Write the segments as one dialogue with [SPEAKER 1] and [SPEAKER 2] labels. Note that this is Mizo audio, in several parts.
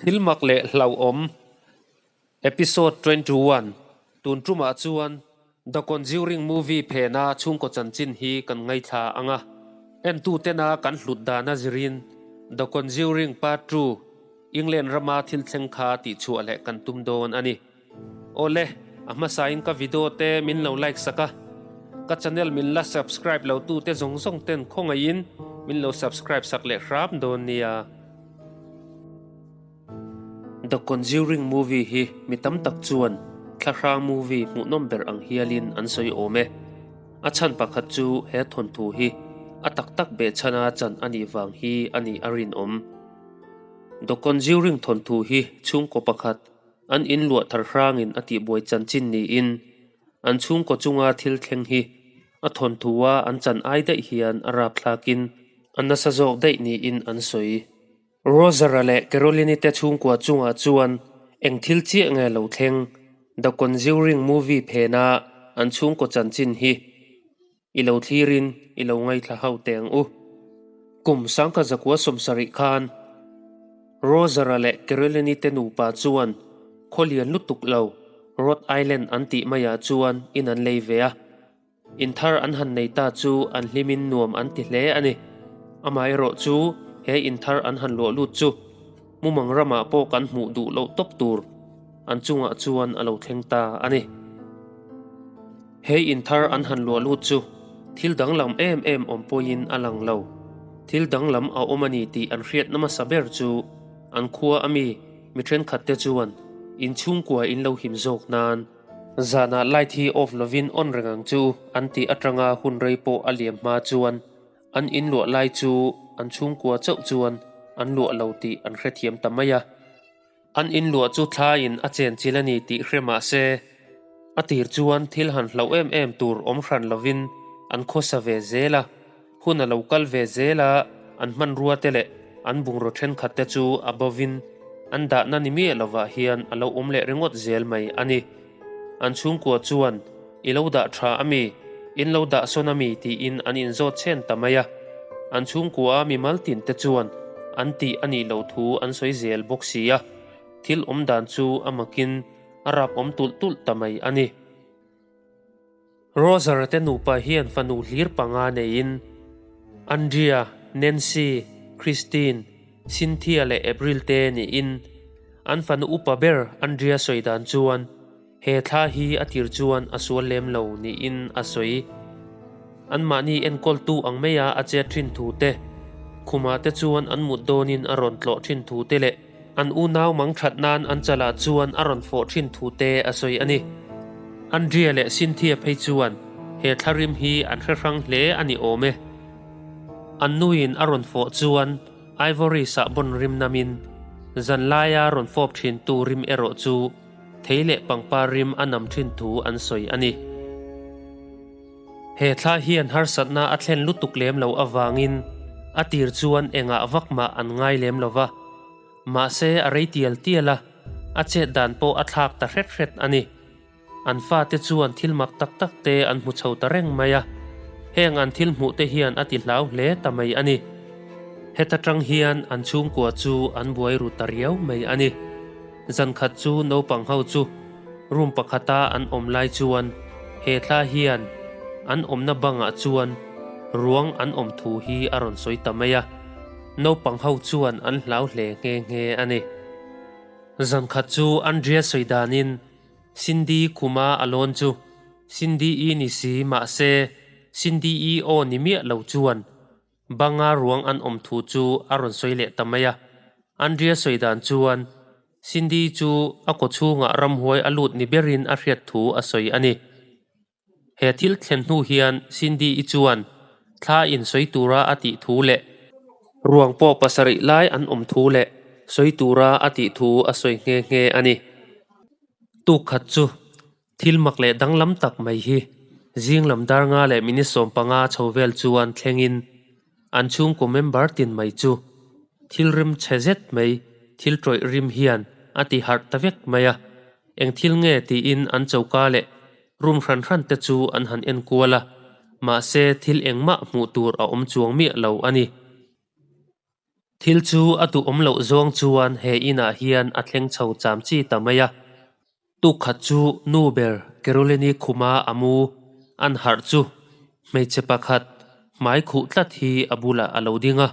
[SPEAKER 1] Thil mak leh hlauhawm Episode 21 Tun tumah chuan The Conjuring movie phena chhungkaw chanchin hi kan ngaithla ang a, entutena kan hlut dana zirin The Conjuring Part Two England rama thil thleng kha tihchhuah leh kan tum dawn a ni. Awle, a hmasain ka video te min lo like sak a, ka channel min la subscribe lo tu te zawng zawng ten khawngaihin min lo subscribe sak leh hram dawn nia. The Conjuring movie hi mi tam tak chuan thlahrang movie hmuhnawm ber ang hialin an sawi awm e. A chhan pakhat chu he thawnthu hi a tak tak behchhana chan a nih vang hi a nih a rinawm. The Conjuring thawnthu hi chhungkaw pakhat An in luah thar hrangin a tihbuai chanchin niin an chhungkaw chunga thil thleng hi a thawnthua an chan ai daih hian a rapthlakin a nasa zawk daih niin an sawi. Roger-a leh Caroline-i te chhungkua chungah chuan eng thil chiah nge lo thleng The Conjuring movie phena an chhungkaw chanchin hi I lo thlirin i lo ngaithla hau teh ang u. Kum sangkhat zakua sawmsarih khan Roger-a leh Caroline-i te nupa chuan khaw lian lutuk lo Rhode Island an tih maiah chuan in an lei ve a. In thar an han nei ta chu an hlimin nuam an ti hle a ni. Amaherawh chu he in thar an han luah lut chu mumang ramah pawh kan hmuh duh loh tawp tur an chungah chuan a lo thleng ta a ni. He in thar an han luah lut chu thil danglam em em awm pawhin a lang lo. Thil danglam a awm a ni tih an hriat nasa ber chu an khua a mi mi thenkhat te chuan in chhungkua in lo him zawk nan zanah light hi off lovin on reng ang chu an tih atanga hun rei pawh a liam hma chuan an in luah lai chu an chhungkua chauh chuan an luah lo tih an hrethiam ta mai a. An in luah chu thlaiin a chen chil a ni tih hre mah se, a tir chuan thil han hlauh em em tur awm hran lovin an khawsa ve zel a, hun a lo kal ve zel a, an hmanrua te leh an bungraw thenkhat te chu a bovin an dahna ni miah lovah hian a lo awm leh ringawt zel mai a ni. An chhungkua chuan, I lo dah tha a mi? In lo dah sawn a mi? tiin an inzawt chhen ta mai a. An chhungkua a mimal tin te chuan an tih a nih loh thu an sawi zel bawk si a, thil awm dan chu a makin a rap awm tulh tulh ta mai a ni. Roger te nupa hian fanu hlir panga neiin Andrea, Nancy, Christine, Cynthia leh April te niin an fanu upa ber Andrea sawi dan chuan he thla hi a tir chuan a sual lem lo niin a sawi. Anmahni enkawltu ang maia a chet thin thu te, khumah te chuan an mut dawnin a rawn tlawh thin thu te leh An unau mang that nan an chalah chuan a rawn fawh thin thu te a sawi a ni. Andrea leh Cynthia phei chuan he thlarim hi an hre hrang hle a ni awm e. An nuin a rawn fawh chuan Ivory sahbawn rim namin zanlaia rawn fawp thintu rim erawh chu thei leh pangpar rim a nam thin thu an sawi a ni. He thla hian harsatna a thlen lutuk lem lo avangin a tir chuan engah vak mah an ngai lem lo va. Mahse a rei tial tial a, a chet dan pawh a thlak ta hret hret a ni. An fate chuan thil mak tak tak te an hmu chho ta reng mai a, heng an thil hmuh te hian a ti hlau hle ta mai a ni. Heta tang hian an chhungkua chu an buai ru ta riau mai a ni. Zankhat chu naupang ho chu room pakhata an awm lai chuan he thla hian an awmna bangah chuan ruang an awm thu hi a rawn sawi ta mai a, naupang ho chuan an hlau hle nghe nghe a ni. Zankhat chu Andrea sawi danin Cindy khuma a lawn chu Cindy-i ni si mahse Cindy-i aw ni miah lo chuan Banga ruang an awm thu chu a rawn sawi leh ta mai a. Andrea sawi dan chuan Cindy chu a kaw chhungah ramhuai a lut ni berin a hriat thu a sawi a ni. He thil thlen hnu hian Cindy-i chuan thla in sawi tura a tih thu leh ruang pawh pasarih lai an awm thu leh sawi tura a tih thu a sawi nghe nghe a ni. Tuk khat chu Thil mak leh danglam tak mai hi zing lam dar nga leh minute 15 chho vel chuan thlengin an chhungkaw member tin mai chu thil rim chhe zet mai thil tawih rim hian a ti harh ta vek mai a, eng thil nge tiin an choka leh room hran hran te chu an han en kual a, mahse thil engmah hmuh tur a awm chuang miah lo a ni. Thil chu a duhawm loh zawng chuan he inah hian a thleng chho cham chi ta mai a. Tuk khat chu nu ber Caroline-i khuma a mu an harh chu hmeichhe pakhat hmai khuh tlat hi a bulah a lo ding a,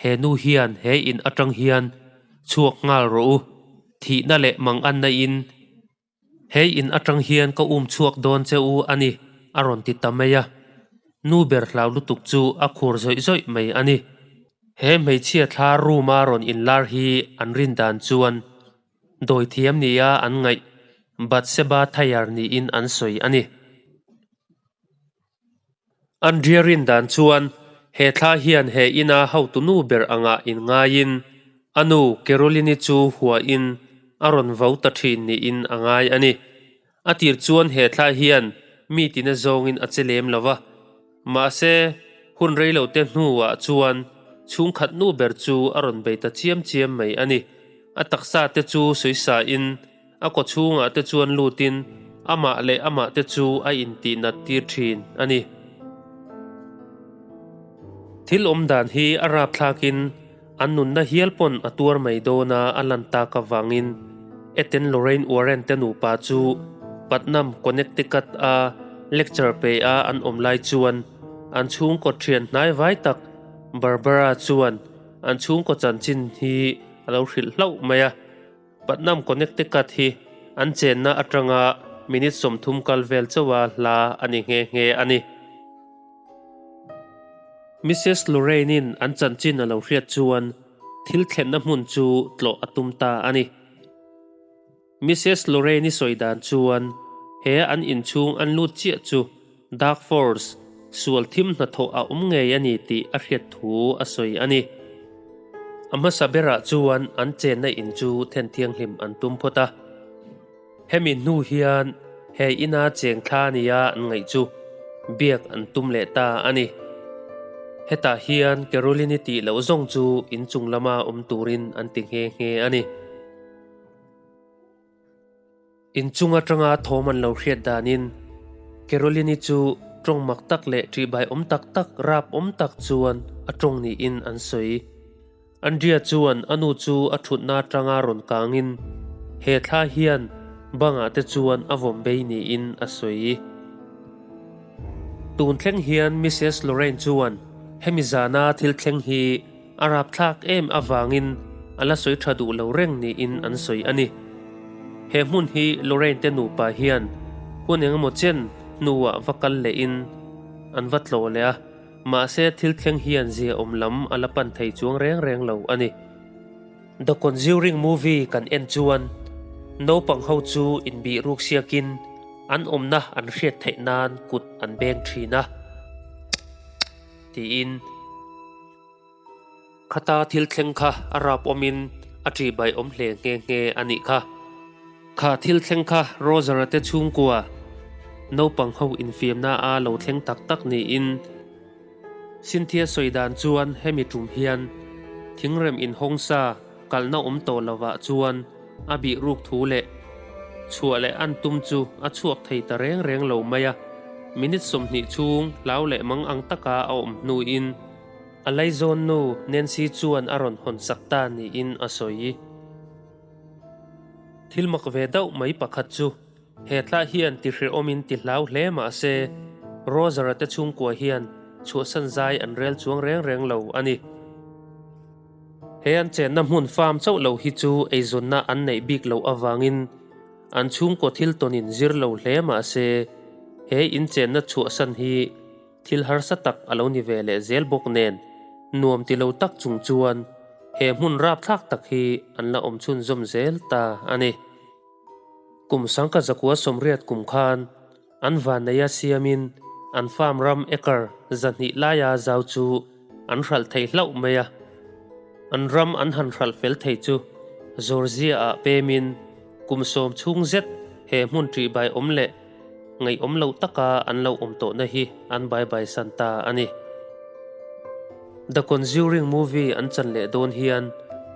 [SPEAKER 1] He nu hian he in atang hian chhuak nghal rawh u, thihna leh manganna in He in atang hian ka um chhuak dawn che u a ni, a rawn ti ta mai a. Nu ber hlau lutuk chu a khur zawih zawih mai a ni. He hmeichhia thla room-a rawn inlar hi an rin dan chuan dawithiam nia an ngaih Bathsheba Thayer niin an sawi a ni. Andrea rin dan chuan he thla hian he ina hotu nu ber angah inngaiin a nu Caroline-i chu huain a rawn vo ta thin niin a ngai a ni. A tir chuan he thla hian mi tina zawngin a che lem lo va, mahse hun reilote hnuah chuan chhungkhat nu ber chu a rawn bei ta chiam chiam mai a ni. A taksa te chu sawisain A kawchhungah te chuan lutin amah leh amah te chu a intihnat tir thin a ni. Thil awm dan hi a rapthlakin an nunna hial pawn a tuar mai dawn a a lan tak avangin Ed and Lorraine Warren te nupa chu Putnam, Connecticut a lecture pe a an awm lai chuan an chhungkaw thian hnai vai tak Barbara chuan an chhungkaw chanchin hi a lo hrilh hlauh mai a. Putnam Connecticut hi an chenna atanga minute 30 kal vel chauha hla a ni nghe nghe a ni. Missus Lorraine-in an chanchin a lo hriat chuan thil thlenna hmun chu tlawh a tum ta a ni. Missus Lorraine-i sawi dan chuan he an inchhung an lut chiah chu Dark Force, sual thim hnathawh a awm ngei a ni tih a hriat thu a sawi a ni. A hmasa berah chuan an chenna in chu then thianghlim an tum phawt a. Hemi hnu hian he ina cheng thla nia an ngaih chu biak an tum leh ta a ni. Hetah hian Caroline-i tih loh zawng chu inchung lama awm turin an ti nghe nghe a ni. Inchung atanga thawm an lo hriat danin Caroline-i chu tawng mak tak leh ṭihbai awm tak tak, rap awm tak chuan a tawng niin an sawi. Andrea chuan a nu chu a ṭhutna atanga rawn kangin he thla hian bangah te chuan a vawm bei niin a sawi. Tun thleng hian Missus Lorraine chuan hemi zana thil thleng hi A rapthlak em avangin a la sawi tha duh lo reng niin an sawi a ni. He hmun hi Lorraine te nupa hian hun engemaw chen hnuah va kal lehin an va tlawh leh a, mahse thil thleng hian zia awm lam a la pan thei chuang reng reng lo a ni. The Conjuring movie kan en chuan naupang ho chu inbih ruk siakin an awmna an hriat theih nan kut an beng thin a, tiin. Khata thil thleng kha a rap awmin a ṭih bai awm hle nghe nghe a nih kha. Kha thil thleng kha Roger-a te chhungkua naupang ho infiamna a lo thleng tak tak niin Cynthia sawi dan chuan hemi ṭum hian thingrem inhawng sa kalna awm tawh lovah chuan a bih ruk thu leh chhuah leh an tum chu a chhuak thei ta reng reng lo mai a, minute 20 chhung hlau leh mang ang taka a awm hnuin a laizawn nu Nancy chuan a rawn hawn sak ta niin a sawi. Thil mak ve deuh mai pakhat chu he thla hian ti hrehawmin ti hlau hle mah se Roger-a te chhungkua hian chhuahsan zai an rel chuang reng reng lo a ni. He an chenna hmun farm chauh lo hi chu eizawnna an neih bik loh avangin an chhungkaw thil tawnin zir lo hle mah se he in chenna chhuahsan hi thil harsa tak a lo ni ve leh zel bawk nen nuam ti lo tak chung chuan he hmun rapthlak tak hi an la awm chhunzawm zel ta a ni. Kum sangka zakua 80 kum khan an vanneia siamin an farm ram acre 200 laia zau chu an hralh thei hlauh mai a. An ram an han hralh fel thei chu Georgia-ah pemin kum 10 chhung zet he hmun ṭihbai awm leh ngaihawm loh taka an lo awm tawhna hi an bai bai san ta a ni. The Conjuring movie an chan leh dawn hian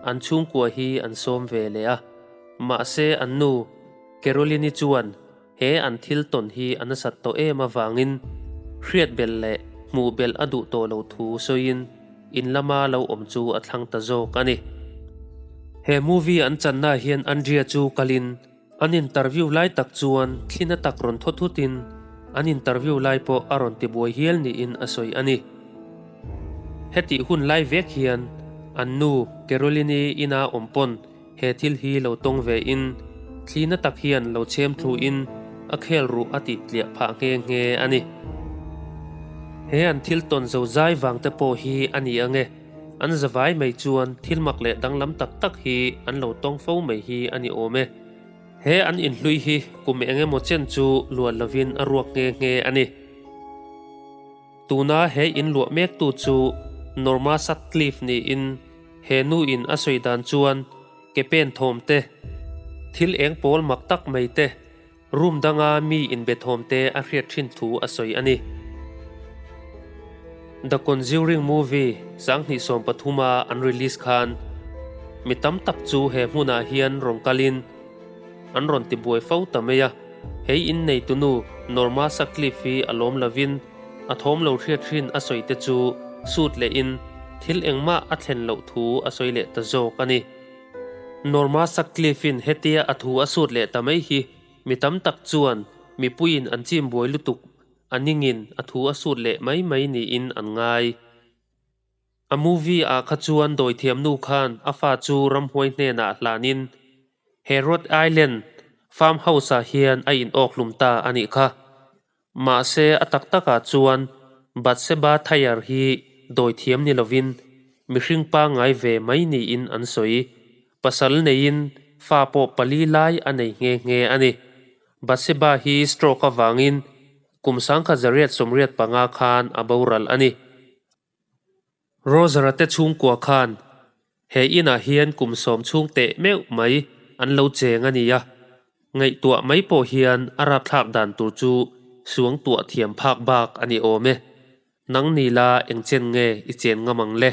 [SPEAKER 1] an chhungkua hi an sawm ve leh a, mahse an nu Caroline-i chuan he an thil tawn hi a nasat tawh em avangin hriat belh leh hmuh belh a duh tawh lo thu sawiin. in lama lo awm chu a thlang ta zawk a ni. He movie an channa hian Andrea chu kalin an interview lai tak chuan thlina tak rawn thaw thutin an interview lai pawh a rawn tibuai hial niin a sawi a ni. Hetih hun lai vek hian an nu Caroline-i ina awm pawn He thil hi lo tawng ve in, thli na tak hian lo chhem thlu in a khel ruh a tih tliah phah nghe nghe a ni. He an thil tawn zo zai vang te pawh hi a ni ange, an zavai mai chuan thil mak leh danglam tak tak hi an lo tawng fo mai hi a ni awm e. He an inhlui hi kum eng emaw chen chu luan lovin a ruak nghe nghe a ni. Tuna he in luah mektu chu Norma Sutcliffe niin he nu in a sawi dan chuan ke pen thawm te, thil eng pawl mak tak mai te, room danga mi inbe thawm te a hriat thin thu a sawi a ni. The Conjuring movie 2013 a an release khan mi tam tak chu he hmunah hian rawn kalin an rawn tibuai fo ta mai a, hei inneitunu Norma Sutcliffe hi a lawm lovin a thawm lo hriat hrin a sawi te chu sut lehin thil engmah a thlen loh thu a sawi leh ta zawk a ni. Norma Sutcliffe-in hetia a thu a sut leh ta mai hi mi tam tak chuan mipuiin an chim buai lutuk a ningin a thu a sut leh mai mai niin an ngai. A movie ah kha chuan dawithiamnu khan a fa chu ramhuai hnenah hlanin he Rhode Island farm house ah hian a in awk hlum ta a nih kha. Mahse a tak takah chuan Bathsheba Thayer hi dawithiam ni lovin mihring pangngai ve mai niin an sawi. Pasal neiin fa pawh pali lai a nei nghe nghe a ni. Bathsheba hi stroke avangin kum 1985 khan a boral a ni. Roger-a te chhungkua khan he inah hian kum sawm chhung teh meuh mai an lo cheng a ni a, ngaihtuah mai pawh hian a rapthlak dan tur chu suangtuah thiam phak bak a ni awm e. Nang ni la eng chen nge i chen ngam ang le?